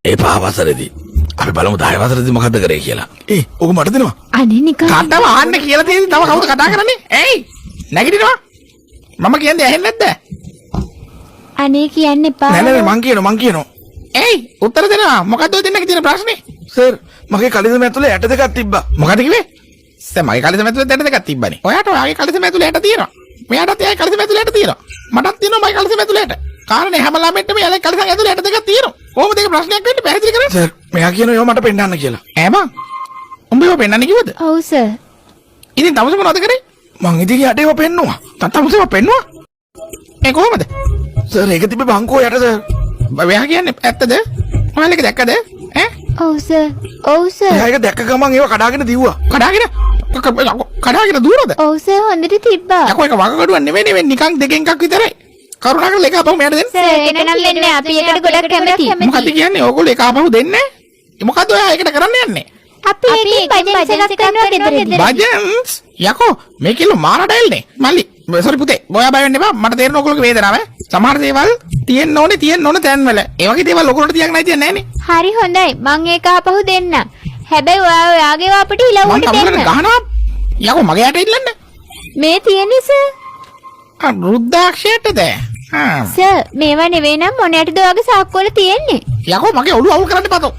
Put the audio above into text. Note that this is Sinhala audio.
ඒ පහ වසරේදී අපි බලමු 10 වසරේදී මොකද්ද කරේ කියලා. ඒ ඔක මට දෙනවා. අනේ නිකන්. කටව අහන්න කියලා තියෙන්නේ තව කවුද කතා කරන්නේ? ඒයි නැගිටිනවා. මම කියන්නේ ඇහෙන්නේ නැද්ද? අනේ කියන්න එපා. නෑ නෑ මං කියනවා මං කියනවා. ඒයි උත්තර දෙනවා. මොකද්ද ඔය දෙන්නගේ තියෙන ප්‍රශ්නේ? සර් මගේ කලිසම ඇතුලේ ඇට දෙකක් තිබ්බා. මොකද කිව්වේ? සර් මගේ කලිසම ඇතුලේ ඇට දෙකක් තිබ්බනේ. ඔයාට ඔයාගේ කලිසම ඇතුලේ ඇට තියෙනවා. මෙයාටත් එයාගේ කලිසම ඇතුලේ ඇට තියෙනවා. මටත් තියෙනවා මගේ කලිසම ඇතුලේ ඇට. කාරණේ හැම ළමෙක්ටම එයාගේ කලිසම ඇතුලේ ඇට දෙකක් තියෙනවා. කොහොමද ඒක ප්‍රශ්නයක් වෙන්නේ? පැහැදිලි කරන්න. සර් මෙයා කියනවා ඒවා මට පෙන්නන්න කියලා. ඈ බං. උඹ ඒවා පෙන්නන්න කිව්වද? ඔව් සර්. ඉතින් තමුසේ මොනවද කරේ? මං ඉතින් යට ඒවා පෙන්නුවා. තමුසේ ඒවා පෙන්නුවා? ඒ කොහොමද? සර් ඒක තිබ්බේ බංකුව යට සර්. මෙයා කියන්නේ ඇත්තද? ඔයාලා ඒක දැක්කද? ඈ? ඔව් සර්. ඔව් සර්. එයා ඒක දැක්ක ගමන් ඒවා කඩාගෙන දිව්වා. කඩාගෙන කඩාගෙන දුවනද? ඔව් සර් හොඳට තිබ්බා. යකෝ ඒක වගකඩුවක් නෙවෙයි නෙවෙයි නිකන් දෙකෙන් එකක් විතරයි. කරුණාකරලා ඒක ආපහු මෙයාට දෙන්න. සර් ඒකට නම් වෙන්නේ අපි ඒකට ගොඩක් කැමතියි. මොකද්ද කියන්නේ? ඔයගොල්ලෝ ඒක ආපහු දෙන්නේ? මොකද්ද ඔයා ඒකට කරන්න යන්නේ? අපි ඒකෙන් බජන්ස් එකක් කරනවා ගෙදරදී. බජන්ස් යකෝ මේ කිලෝ මාර ඩයල්නේ. මල්ලි සෝරි පුතේ ඔයා බය වෙන්න එපා. මට තේරෙන ඔයගොල්ලෝගේ වේදනාව ඈ. සමහර දේවල් තියෙන්න ඕනේ තියෙන්න ඕන තැන්වල. ඒ වගේ දේවල් ඔයගොල්ලන්ට තියන්න අයිතියක් නැහැ නේ. හරි හොඳයි මං ඒක ආපහු දෙන්නම්. හැබැයි ඔයා ඔයාගේ අපිට මං ඉලව්වට තමුසෙට දෙන්න. ගහනවා. යකෝ මගේ යට ඉල්ලන්න. මේ තියෙන්නේ සර්. ආ රුද්‍රාක්ෂයටද? ආ සර් මේවා නෙවෙයි නම් මොන යටද ඔයාගේ සාක්කුවල තියෙන්නේ? යකෝ මගේ ඔළුව අවුල් කරන්න එපා තෝ.